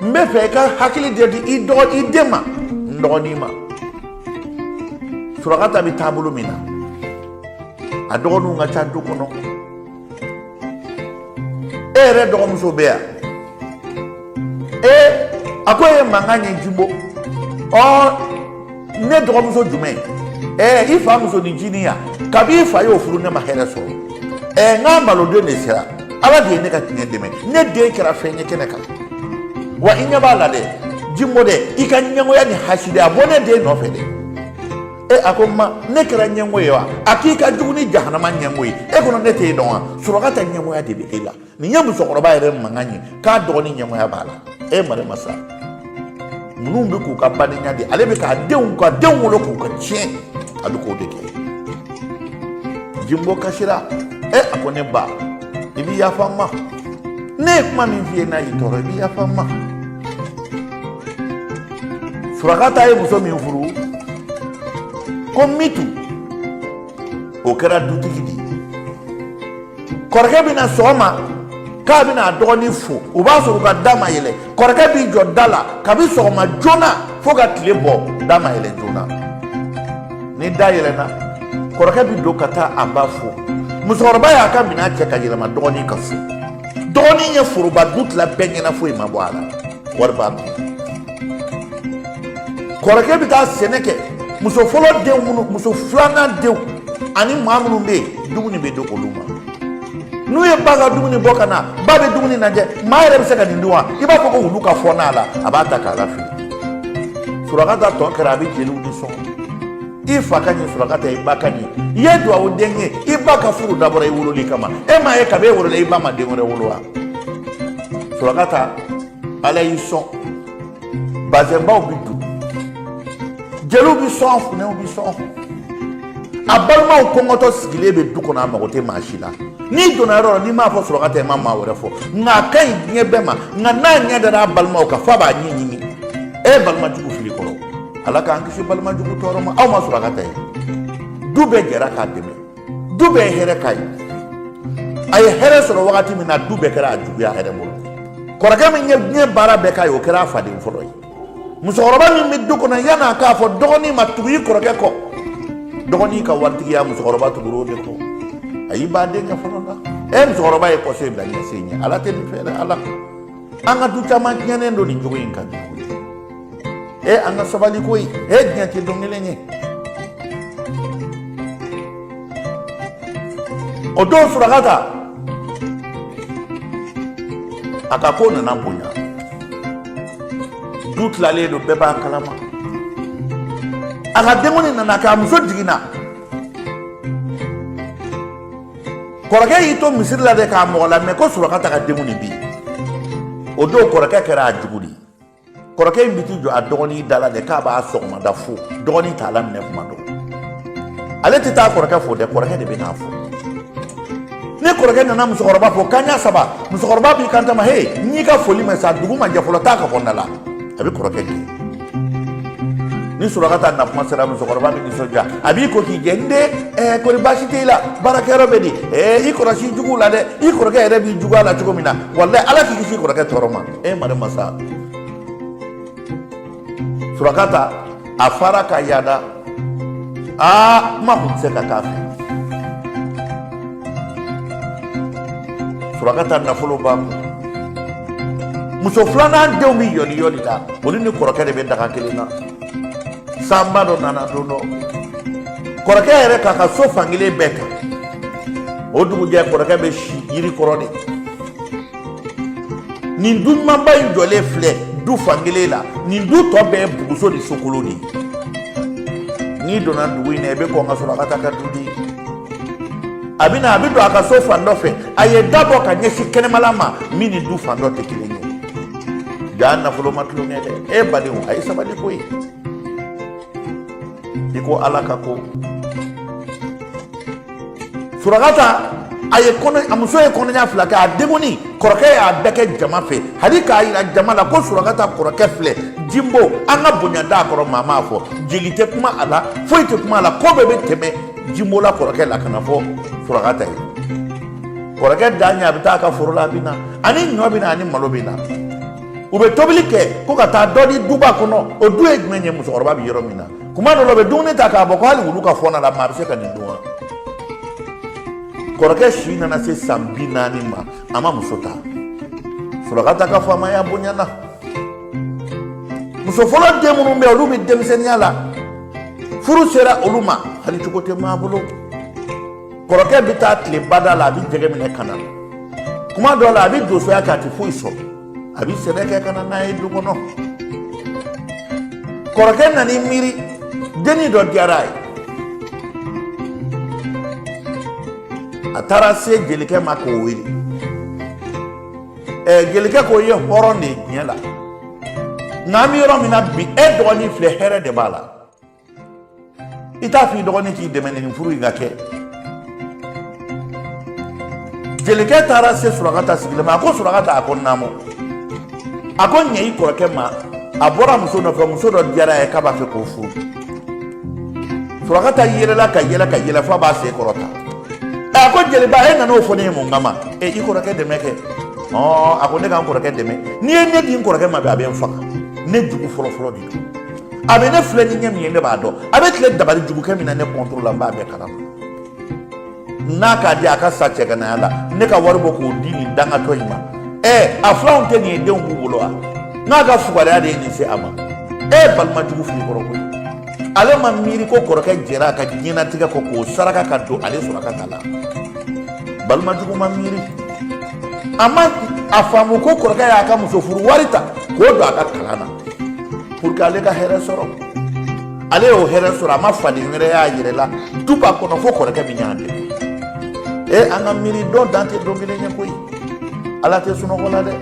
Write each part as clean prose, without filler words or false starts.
N bɛ fɛ i ka hakili de di i dɔgɔ i den ma, n dɔgɔnin ma. Surakata bɛ taabolo min na, a dɔgɔninw ka ca du kɔnɔ. E yɛrɛ dɔgɔmuso bɛ yan. Ee, a ko e ye mankan ye Jimbo. Ɔ, ne dɔgɔmuso jumɛn? Ɛɛ, i fa musonin ncinin yan. Kabi i fa y'o furu, ne ma hɛrɛ sɔrɔ. Ɛɛ, n ka maloden de sera. Ala de ye ne ka tiɲɛ dɛmɛ, ne den kɛra fɛn ye kɛnɛ kan. Wa i ɲɛ b'a la dɛ, Jimbo dɛ, i ka ɲɛngoya ni hasidenya bɔ ne den nɔfɛ dɛ. E, a ko ma, ne kɛra ɲɛngo ye wa? A k'i ka jugu ni jahanama ɲɛngo ye. E kɔnɔ ne t'e dɔn wa? Surakata, ɲɛngoya de bɛ e la. Nin ye musokɔrɔba yɛrɛ mankan ye k'a dɔgɔnin ɲɛngoya b'a la. E mare masa, ninnu bɛ k'u ka badenya di, ale bɛ k'a denw ka denw wolo k'u ka tiɲɛ, a bɛ k'o de kɛ. Jimbo kasira. E, a ko ne ba, i bɛ yafa n ma. Ne ye kuma min f'i ye, n'a y'i tɔɔrɔ, i bɛ yafa n ma. Surakata ye muso min furu ko Mitu, o kɛra dutigi de ye. Kɔrɔkɛ bɛ na sɔgɔma k'a bɛna a dɔgɔnin fo, o b'a sɔrɔ u ka da ma yɛlɛ. Kɔrɔkɛ b'i jɔ da la kabi sɔgɔma joona fo ka tile bɔ, da ma yɛlɛ joona. Ni da yɛlɛna, kɔrɔkɛ bɛ don ka taa a ba fo. Musokɔrɔba y'a ka minɛn cɛ ka yɛlɛma dɔgɔnin ka so. Dɔgɔnin ye foroba du tila bɛɛ ɲɛna, foyi ma bɔ a la, wari b'a kun. Kɔrɔkɛ bɛ taa sɛnɛ kɛ. Muso fɔlɔ denw minnu, muso filanan denw ani maa minnu bɛ yen, dumuni bɛ di olu ma. N'u ye ba ka dumuni bɔ ka na, ba bɛ dumuni lajɛ. Maa yɛrɛ bɛ se ka nin dun wa? I b'a fɔ ko wulu ka fɔ n'a la, a b'a ta k'a lafili. Surakata tɔ kɛra, a bɛ jeliw de sɔn. I fa ka ɲi Surakata, i ba ka ɲi, i ye duwawu den ye. I ba ka furu dabɔra i wololi kama. E m'a ye kabi e wolola, i ba ma den wɛrɛ wolo wa? Surakata, Ala y'i sɔn. Bazɛnbaw bɛ don, jeliw bɛ sɔn, funɛw bɛ sɔn. A balimaw kɔngɔtɔ sigilen bɛ du kɔnɔ, a mago tɛ maa si la. N'i donna yɔrɔ la, n'i m'a fɔ Surakata, i ma maa wɛrɛ fɔ. Nka a ka ɲi diɲɛ bɛɛ ma, nka n'a ɲɛ dara a balimaw kan, f'a b'a ɲɛ ɲimi. E balima jugu fili kɔrɔ, Ala k'an kisi balima jugu tɔɔrɔ ma. Aw ma Surakata ye, du bɛɛ jɛra k'a dɛmɛ, du bɛɛ ye hɛrɛ k'a ye. A ye hɛrɛ sɔrɔ wagati min na, du bɛɛ kɛra a juguya hɛrɛ bolo. Kɔrɔkɛ min ye diɲɛ baara bɛɛ k'a ye, o kɛra a faden fɔlɔ ye. Musokɔrɔba min bɛ du kɔnɔ, yan'a k'a fɔ dɔgɔnin ma tugu i kɔrɔkɛ kɔ, dɔgɔnin ka waritigiya, musokɔrɔba tugura o de kɔ. A y'i ban denkɛ fɔlɔ la. E, musokɔrɔba ye kɔsen bila ɲɛsen ɲɛ. Ala tɛ nin fɛ dɛ. Ala, an ka du caman tiɲɛnen don nin cogo in kan bi koyi. E, an ka sabali koyi. E, diɲɛ tɛ don kelen ye. O don, Surakata a ka ko nana bonya. Du tilalen don, bɛɛ b'a kalama. A ka denkundi nana kɛ, a muso jiginna. Kɔrɔkɛ y'i to misiri la dɛ k'a mɔgɔ lamɛn ko Surakata ka denkundi bi. O don, kɔrɔkɛ kɛra a jugu de ye. Kɔrɔkɛ in bɛ t'i jɔ a dɔgɔnin da la dɛ k'a b'a sɔgɔmada fo, dɔgɔnin t'a laminɛ kuma dɔ. Ale tɛ taa kɔrɔkɛ fo dɛ, kɔrɔkɛ de bɛ n'a fo. Ni kɔrɔkɛ nana musokɔrɔba fo kanɲɛ saba, musokɔrɔba b'i kanto ma: he, n y'i ka foli mɛn sa, dugu ma jɛ fɔlɔ, taa ka bɔ n da la. A bɛ kɔrɔkɛ gɛn. Ni Surakata na kuma sera, musokɔrɔba bɛ nisɔndiya, a b'i ko k'i jɛ: n den, ɛɛ, kɔri baasi t'i la? Baarakɛyɔrɔ bɛ di? Ɛɛ, i kɔlɔsi juguw la dɛ. I kɔrɔkɛ yɛrɛ b'i juguya la cogo min na, walayi, Ala k'i kisi kɔrɔkɛ tɔɔrɔ ma. E mare masa, Surakata a fara ka yaada. Aa, kuma tun tɛ se ka k'a fɛ. Surakata nafolo b'a kun. Muso filanan denw bɛ yɔli yɔli la, olu ni kɔrɔkɛ de bɛ daga kelen na. Sanba dɔ nana don dɔ, kɔrɔkɛ yɛrɛ k'a ka so fankelen bɛɛ ta. O dugujɛ, kɔrɔkɛ bɛ si yiri kɔrɔ de. Nin du ɲumanba in jɔlen filɛ du fankelen la, nin du tɔ bɛɛ ye buguso ni sokolo de ye. N'i donna dugu in na, i bɛ kɔn ka Surakata ka du de ye. A bɛ na, a bɛ don a ka so fan dɔ fɛ, a ye da bɔ ka ɲɛsin kɛnɛmala ma, min ni du fan dɔ tɛ kelen ye. Jaa, nafolo ma tulonkɛ dɛ. E badenw, a ye sabali koyi. I ko Ala ka ko. Surakata a ye kɔnɔ, a muso ye kɔnɔɲa fila kɛ. A denkundi, kɔrɔkɛ y'a bɛɛ kɛ jama fɛ, hali k'a yira jama la ko Surakata kɔrɔkɛ filɛ Jimbo. An ka bonya d'a kɔrɔ, maa m'a fɔ, jeli tɛ kuma a la, foyi tɛ kuma a la, ko bɛɛ bɛ tɛmɛ Jimbo la kɔrɔkɛ la ka na fɔ Surakata ye. Kɔrɔkɛ dan ye a bɛ taa a ka foro la, a bɛ na ani ɲɔ bɛ na ani malo bɛ na. U bɛ tobili kɛ ko ka taa dɔ di duba kɔnɔ. O du ye jumɛn ye? Musokɔrɔba bɛ yɔrɔ min na, kuma dɔ la, u bɛ dumuni ta k'a bɔ ko hali wulu ka fɔna la, maa bɛ se ka nin dun wa? Kɔrɔkɛ si nana se san 40 ma, a ma muso ta. Surakata ka faamaya bonyana. Muso fɔlɔ den minnu bɛ yen, olu bɛ denmisɛnninya la, furu sera olu ma, hali cogo tɛ maa bolo. Kɔrɔkɛ bɛ taa tile bada la, a bɛ jɛgɛ minɛ ka na. Kuma dɔ la, a bɛ donsoya kɛ, a tɛ foyi sɔrɔ, a bɛ sɛnɛ kɛ ka na n'a ye du kɔnɔ. Kɔrɔkɛ nan'i miiri, dennin dɔ diyara a ye. A taara se jelikɛ ma k'o wele. Jelikɛ ko, i ye hɔrɔn de ye diɲɛ la, nka an bɛ yɔrɔ min na bi, e dɔgɔnin filɛ, hɛrɛ de b'a la. I t'a fɔ i dɔgɔnin k'i dɛmɛ nin furu in ka kɛ. Jelikɛ taara se Surakata sigilen ma. A ko, Surakata. A ko, naamu. A ko, ɲɛ i kɔrɔkɛ ma, a bɔra muso nɔfɛ, muso dɔ diyara a ye k'a b'a fɛ k'o furu. Surakata yɛlɛla ka yɛlɛ ka yɛlɛ f'a b'a sen kɔrɔta. A ko, jeliba, e nana o fɔ ne ye mun kama? E i kɔrɔkɛ dɛmɛ kɛ. Ɔ, a ko, ne ka n kɔrɔkɛ dɛmɛ? N'i ye ne di n kɔrɔkɛ ma bi, a bɛ n faga. Ne jugu fɔlɔfɔlɔ de don. A bɛ ne filɛ ni ɲɛ min ye, ne b'a dɔn. A bɛ tile dabali jugukɛ min na ne contre la, n b'a bɛɛ kalama. N'a k'a di a ka sa cɛganaya la, ne ka wari bɔ k'o di nin dangatɔ in ma. A filanw tɛ nin ye, denw b'u bolo wa? N'a ka fugariya de ye nin se a ma. E balima jugu fili kɔrɔ koyi. Ale ma miiri ko kɔrɔkɛ jɛra a ka diɲɛnatigɛ kɔ k'o saraka ka don ale Surakata la. Balima jugu ma miiri, a ma a faamu ko kɔrɔkɛ y'a ka muso furu wari ta k'o don a ka kalan na pour que ale ka hɛrɛ sɔrɔ. Ale y'o hɛrɛ sɔrɔ, a ma faden wɛrɛ y'a yɛrɛ la duba kɔnɔ fo kɔrɔkɛ min y'a dɛmɛ. An ka miiri dɔn dan tɛ don kelen ye koyi. Ala tɛ sunɔgɔ la dɛ.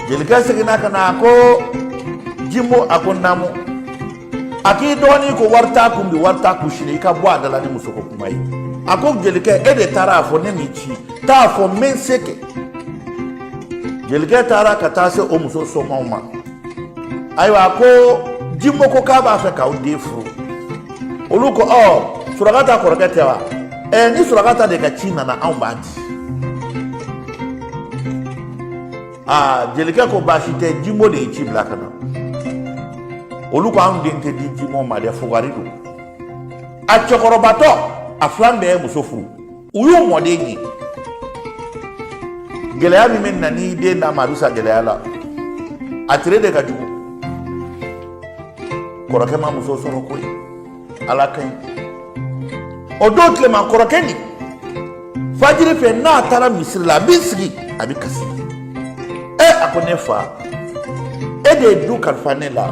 Jelikɛ seginna ka na, a ko, Jimo. A ko, naamu. A k'i dɔgɔnin ko wari t'a kun bi, wari t'a kun sini, i ka bɔ a da la ni musoko kuma ye. A ko, jelikɛ, e de taara a fɔ, ne m'i ci. T'a fɔ, n bɛ n se kɛ. Jelikɛ taara ka taa se o muso somaw ma. Ayiwa, a ko, Jimo ko k'a b'a fɛ k'aw den furu. Olu ko, ɔ, Surakata kɔrɔkɛ tɛ wa? Ni Surakata de ka ci nana, anw b'a di. Aa, jelikɛ ko baasi tɛ, Jimo de ye ci bila ka na. Olu ko, anw den tɛ di Jimo ma dɛ, fugari don. A cɛkɔrɔbatɔ, a filan bɛɛ ye muso furu, u y'u mɔden ye. Gɛlɛya min bɛ na n'i den d'a ma, a bɛ sa gɛlɛya la. A tere de ka jugu. Kɔrɔkɛ ma muso sɔrɔ koyi. Ala ka ɲi. O don tilema, kɔrɔkɛ nin, fajiri fɛ, n'a taara misiri la, a b'i sigi, a bɛ kasi. A ko, ne fa, e de ye du kalifa ne la,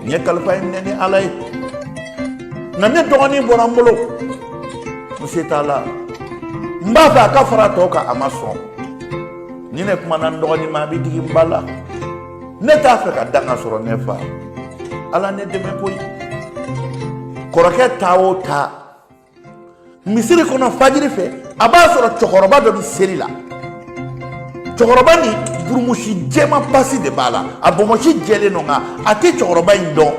n ye kalifa in minɛ ni Ala ye, nka ne dɔgɔnin bɔra n bolo, n se t'a la. N b'a fɛ a ka fara tɔw kan, a ma sɔn. Ni ne kumana n dɔgɔnin ma, a bɛ digi n ba la. Ne t'a fɛ ka danga sɔrɔ. Ne fa, Ala ne dɛmɛ koyi. Kɔrɔkɛ taa o taa misiri kɔnɔ fajiri fɛ, a b'a sɔrɔ cɛkɔrɔba dɔ bɛ seli la. Cɛkɔrɔba nin, burumusi jɛman pasi de b'a la, a bɔnbɔsi jɛlen don, nka a tɛ cɛkɔrɔba in dɔn.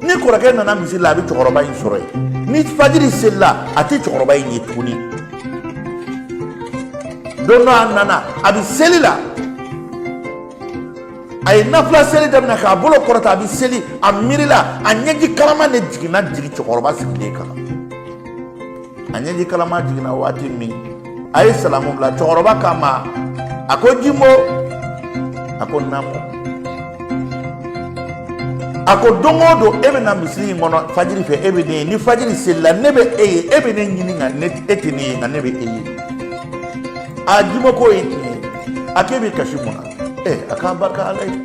Ni kɔrɔkɛ nana misiri la, a bɛ cɛkɔrɔba in sɔrɔ yen. Ni fajiri selila, a tɛ cɛkɔrɔba in ye tuguni. Don dɔ, a nana, a bɛ seli la, a ye nafila seli daminɛ k'a bolo kɔrɔta, a bɛ seli, a miirila, a ɲɛji kalama de jiginna jigin cɛkɔrɔba sigilen kan. A ɲɛji kalama jiginna waati min, a ye salamu bila. Cɛkɔrɔba k'a ma, a ko, Jimo. A ko, naamu. A ko, don o don e bɛ na misiri in kɔnɔ fajiri fɛ, e bɛ ne ye. Ni fajiri selila, ne bɛ e ye, e bɛ ne ɲini, nka ne e tɛ ne ye, nka ne bɛ e ye. A Jimo k'o ye tiɲɛ ye. A k'e bɛ kasi mun na? A k'a barika Ala ye,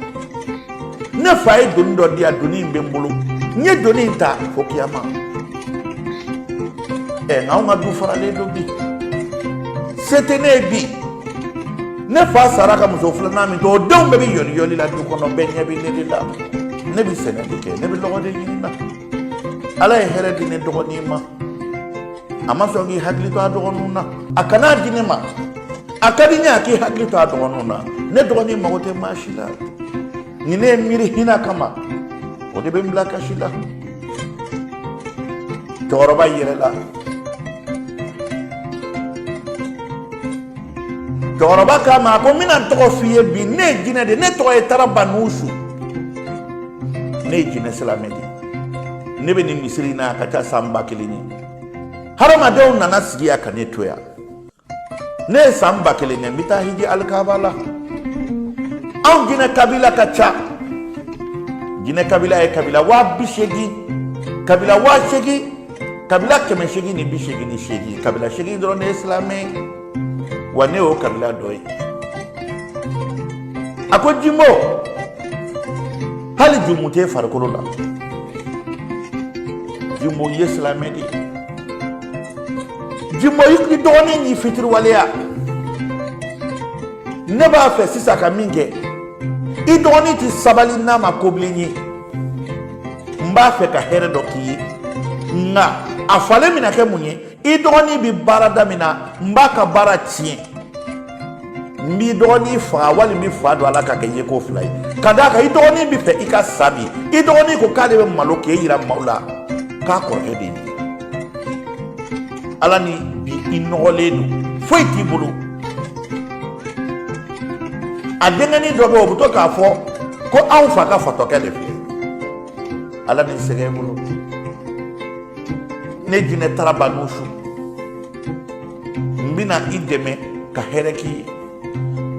ne fa ye doni dɔ di yan, doni in bɛ n bolo, n ye doni in ta fo kiyama. Nka anw ka du faralen don bi, se tɛ ne ye bi. Ne fa sara ka muso filanan min to, o denw bɛɛ bɛ yɔli yɔli la du kɔnɔ, bɛɛ ɲɛ bɛ ne de la. Ne bɛ sɛnɛ de kɛ, ne bɛ lɔgɔ de ɲini na. Ala ye hɛrɛ di ne dɔgɔnin ma, a ma sɔn k'i hakili to a dɔgɔninw na. A kan'a di ne ma, a ka di n ye a k'i hakili to a dɔgɔninw na. Ne dɔgɔnin mago tɛ maa si la. Ni ne ye miiri hinɛ kama, o de bɛ n bila kasi la. Cɛkɔrɔba yɛlɛla. Cɛkɔrɔba k'a ma, a ko n bɛna n tɔgɔ f'i ye bi, ne ye jinɛ de ye, ne tɔgɔ ye Tarabanusu, ne ye jinɛ silamɛ de ye, ne bɛ nin misiri in na a ka ca san 1000 ye. Hadamadenw nana sigi yan ka ne to yan, ne ye san 1000 kɛ, n bɛ taa hiji alikaba la. Anw jinɛ kabila ka ca, jinɛ kabila ye kabila 80 000, kabila 8000, kabila 888, kabila 8 dɔrɔn de ye silamɛ ye, wa ne y'o kabila dɔ ye. A ko Jimbo, hali jumu t'e farikolo la, Jimbo, i ye silamɛ de ye. Jimbo, i dɔgɔnin y'i fitiriwaleya, ne b'a fɛ sisan ka min kɛ, i dɔgɔnin tɛ sabali n'a ma kobilen ye, n b'a fɛ ka hɛrɛ dɔ k'i ye, nka a falen bɛna kɛ mun ye? I dɔgɔnin bɛ baarada min na, n b'a ka baara tiɲɛ, n b'i dɔgɔnin faga wali n bɛ fa don a la ka kɛ yeko fila ye, ka d'a kan i dɔgɔnin bɛ fɛ i ka sa bi. I dɔgɔnin ko k'ale bɛ malo k'e yira maaw la k'a kɔrɔkɛ de ye. Ala ni bi i nɔgɔlen don, foyi t'i bolo. A denkɛnin dɔ bɛ yen, o bɛ to k'a fɔ ko anw fa ka fatɔkɛ de filɛ. Ala ni sɛgɛn bolo, ne jinɛ Tarabanusu, n bɛna i dɛmɛ ka hɛrɛ k'i ye.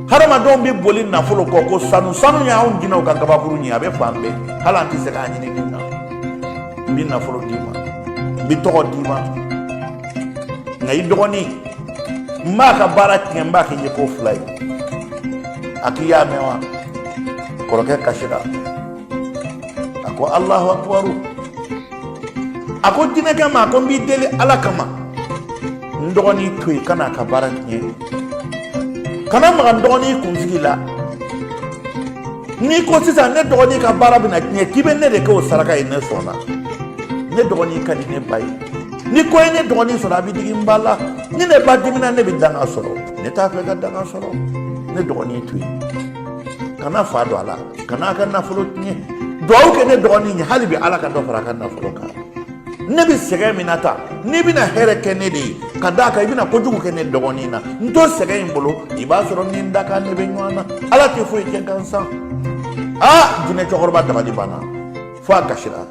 Hadamadenw bɛ boli nafolo kɔ ko sanu, sanu ye anw jinɛw ka kabakuru ye, a bɛ fan bɛɛ, hali an tɛ se k'a ɲini min na. N bɛ nafolo d'i ma, n bɛ tɔgɔ d'i ma, nka i dɔgɔnin, n b'a ka baara tiɲɛ, n b'a kɛ yeko fila ye. A k'i y'a mɛn wa? Kɔrɔkɛ kasira, a ko Alahu akubaru. A ko jinɛkɛ ma, a ko n b'i deli Ala kama, n dɔgɔnin to yen, kana a ka baara tiɲɛ, kana maga n dɔgɔnin kunsigi la. N'i ko sisan ne dɔgɔnin ka baara bɛna tiɲɛ, k'i bɛ ne de kɛ o saraka ye, ne sɔnna. Ne dɔgɔnin ka di ne ba ye, ni ko ye ne dɔgɔnin sɔrɔ, a bɛ digi n ba la. Ni ne ba dimina, ne bɛ danga sɔrɔ, ne t'a fɛ ka danga sɔrɔ. Ne dɔgɔnin to yen, kana fa don a la, kana a ka nafolo tiɲɛ. Duwawu kɛ ne dɔgɔnin ye hali bi, Ala ka dɔ fara a ka nafolo kan. Ne bɛ sɛgɛn min na tan, n'i bɛna hɛrɛ kɛ ne de ye, ka d'a kan i bɛna kojugu kɛ ne dɔgɔnin na, n to sɛgɛn in bolo, i b'a sɔrɔ ni n dakan ne bɛ ɲɔgɔn na. Ala tɛ foyi kɛ gansan. Aa, jinɛ cɛkɔrɔba dabali banna fo a kasira.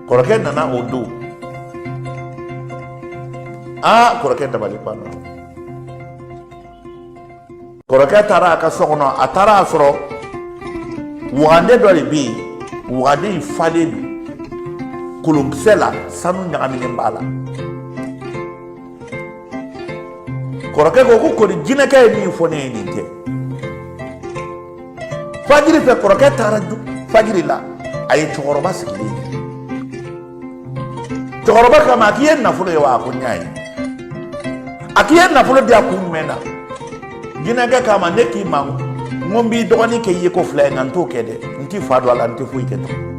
Kɔrɔkɛ nana o don. Aa, kɔrɔkɛ dabali banna. Kɔrɔkɛ taara a ka so kɔnɔ, a taara a sɔrɔ wagande dɔ de bɛ yen, wagande in falen don kolonkisɛ la, sanu ɲagaminen b'a la. Kɔrɔkɛ ko ko kɔni jinɛkɛ ye min fɔ ne ye, nin tɛ. Fajiri fɛ, kɔrɔkɛ taara fajiri la, a ye cɛkɔrɔba sigilen ye. Cɛkɔrɔba k'a ma, a k'i ye nafolo ye wa? A ko n y'a ye. A k'i ye nafolo di a kun jumɛn na? Jinɛkɛ k'a ma, ne k'i ma n ko n b'i dɔgɔnin kɛ yeko fila ye, nka n t'o kɛ dɛ, n t'i fa don a la, n tɛ foyi kɛ tan.